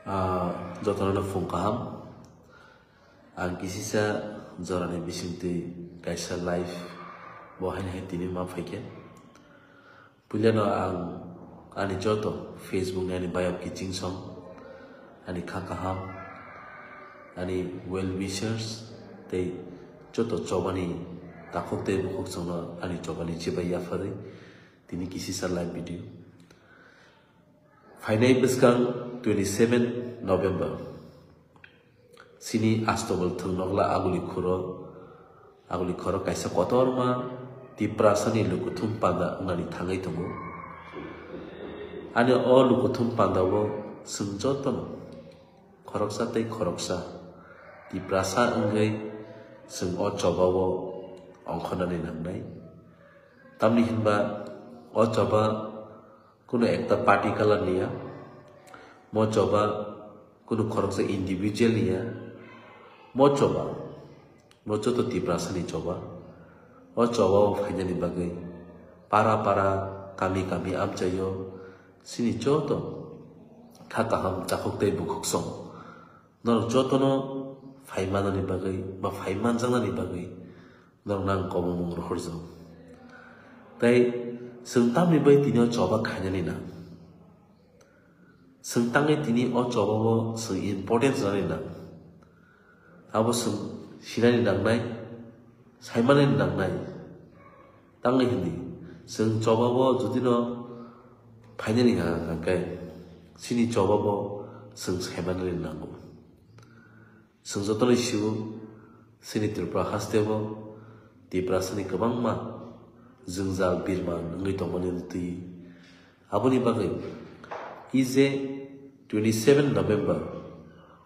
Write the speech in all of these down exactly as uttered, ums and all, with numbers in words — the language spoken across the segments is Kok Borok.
Ah, jotono phung kaham. Ang kisisa jorani bisingtwi kaisa live bo haino hai tini ma phaikhe. Puilano ang ani joto Facebook ni ani bayap kiching song, ani kha kaham, ani well wishers tei joto chobani takhuk tei bukhuk songno ani chobani chibai yapharwi tini kisisa live video. Phainai bwskang twenty seven November. Sini Astobal thwngnokla aguli khoro, aguli khoro kaisa kotorma Tiprasani lukuthum panda wngnani thangwi tongo. Ani o lukuthum pandao chwng jotono khoroksa tei khoroksa Tiprasa wngwi chwng o chobao ongkhornani nangnai. Tamni hinba o choba kuno ekta party color niya, mo choba kuno khoroksa individual niya, mo choba, mo joto Tiprasani choba, o choba o phainani bagwi para para, kami kami amchaio sini joto kha kaham takhuk tei bukhuk song norok jotono phai manani bagwi ba phai manjaknani bagwi norokno ang kobongmung rohorjago. Tei chwng tamni bai tini o choba khainani nang. Chwng tangwi tini o chobao chwng importance rwnani nang. Abo chwng sinani nangnai, saimanani nangnai. Tangwi hindi chwng chobao judino phainani hwnka hwnkhe chini chobao chwng saimanani nango. Chwng jotono sio, chini Tripura hasteo Tiprasani kwbangma jwngjal birman wngwi tongmani twi. Aboni bagwi ije twenty seven November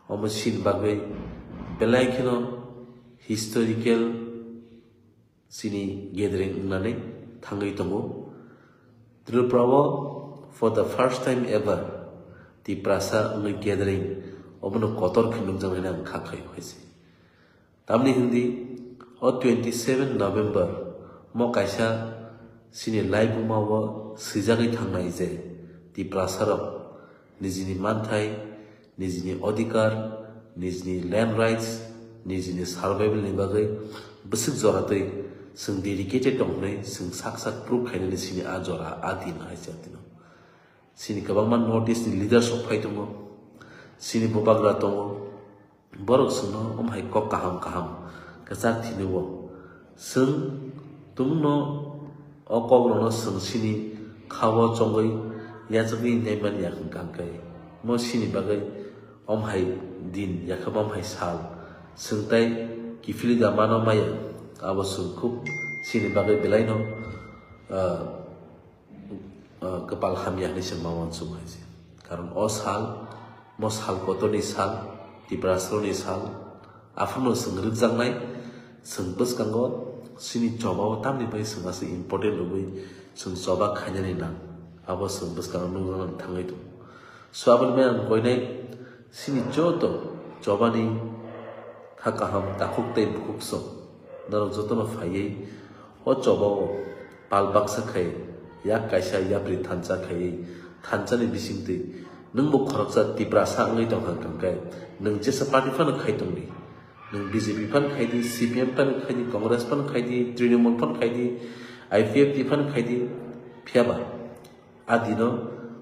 omo chini bagwi belai kheno historical chini gathering wngnani thangwi tongo. Tripura o for the first time ever Tiprasa wngwi gathering obono kotor khe nukjaknai ang kha khaio hai se. Tamni hindi o twenty seven November mo kaisa chini laibuma o swijagwi thangnai je Tiprasa rok nijini manthai, nijini odhikar, nijini land rights, nijini survival ni bagwi bwswk jora twi chwng dedicated tong hwnwi chwng sak sak proof khainani chini a jora a din hai se dino. Chini kwbangma North East ni leaders rok phai tongo, chini bubagra tongo, borok chwngno omo hai kok kaham kaham kwchak thini o. Chwng tumungno o kokrokno chwng chini kha-o chongwi yachagwi naimani ya hwnkha hwnkhe mo chini bagwi omo hai din yakhe omo hai sal chwng tai kiphilwi da mano maya, abo chwng khub chini bagwi belaino, ah, ah, kwpal hamya hinwi se ma uansuk hai se. Karon o sal, mo sal kotorni sal, Tiprasarokni sal, aphano chwng rwkjaknai, chwng bwskango chini chobao tamni bai chwng aswk important rwgwi chwng choba khainani nang, abo chwng bwskango nukjaknani thangwi tongo. So aboni bai ang koinai chini joto chobani kha kaham takhuk tei bukhuk song norok jotono phaiwi o chobao pal baksa khai, yak kaisa yapri thansa khaiwi thansani bisingtwi nwngbo khoroksa Tiprasa wngwi tongkha hwnkhe nwng jesa party phano khai tongdi. Nwng B J P phano khai di, C P M phano khai di, Congress phano khai di, Trinamool phano khai di, I P F T phano khai di, phiyaba a dino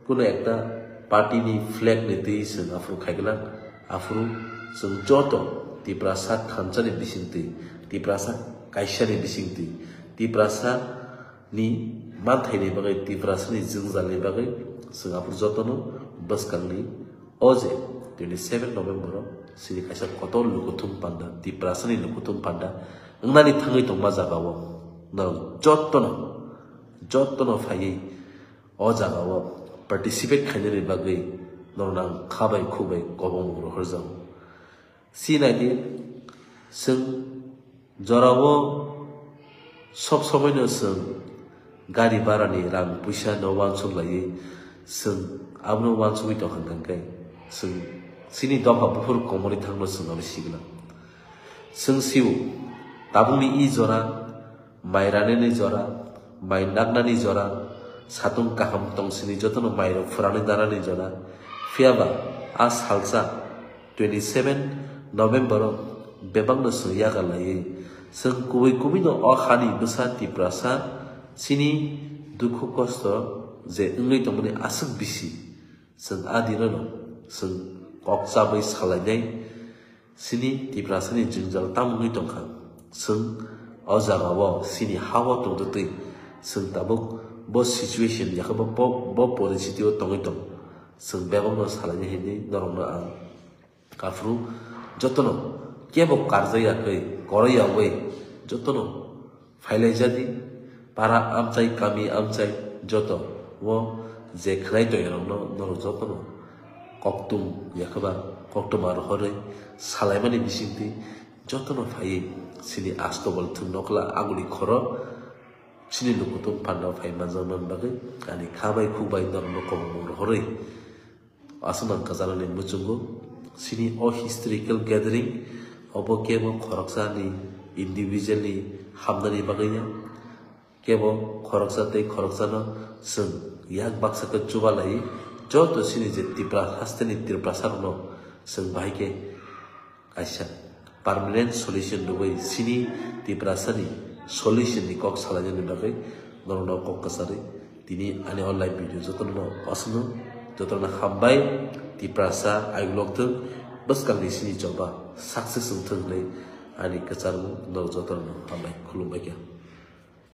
kuno ekta party ni flag ni twi chwng aphuru khai glak, aphuru chwng joto Tiprasa thansani bisingtwi, Tiprasa kaisani bisingtwi, Tiprasa ni manthaini bagwi, Tiprasani jwngjalni bagwi chwng aphuru jotono bwskangni o je twenty seven November o chini kaisa kotor lukuthum panda, Tiprasani lukuthum panda wngnani thangwi tongma jagao norok jotono, jotono phaiwi o jagao participate khainani bagwi norokno ang kha bai khuk bai kobong rohorjago. Si naidi, chwng jorao sob somoino chwng gari barani rang puisa no uansuk laiwi chwng abono uansugwi tongkha hwnkhe chwng chini dopha buphuru komorwi thangno chwng abo sigla. Chwng sio tabukni i jora mai ranani jora, mai naknani jora, satung kaham tongsini jotono mairok phwrangwi nanani jora. Phiyaba A salsa twenty seven November o bebakno chwng yakarlaiwi chwng kubui kubui no o hani bwsa Tiprasa chini dukhu kosto je wngwi tongmani aswk bisi chwng a dino no chwng kok chabwi salainai. Chini Tiprasani jwngjal tamo wngwi tongkha? Chwng o jagao chini ha-o tongtwtwi chwng tabuk bo situation yakhe bo, bo, bo poristiti o tongwi tong. Chwng bebakno salainai hinwi norokno ang aphuru jotono kebo karjak yakwi koroi yawi jotono phailaijadi, para amchai, kami amchai joto o je khwnai tongya rokno norok jotono koktum yakhe ba koktwma rohorwi salaimani bisingtwi jotono phaiwi chini Astobol thwng nokla aguli khoro chini lukutung panda phai manjakmani bagwi ani kha bai khuk bai norokno kobongmung rohorwi aswk nang kwcharani muchungo. Chini o historical gathering obo kebo khoroksani individualni hamnani bagwi ya, kebo khoroksa tei khoroksano chwng yak baksa khe chubalaiwi joto chini je Tipra hasteni Tiprasarokno chwng bahai khe kaisa permanent solution rwui chini Tiprasani solution ni kok salainani bagwi norokno kok kwcharwi tini ani o live video jotono aswkno jotono hambai. Tiprasa aigulok thwng bwskangni chini choba success wngthwng hinwi ani kwcharmung norok jotono hambai khulumbai kha.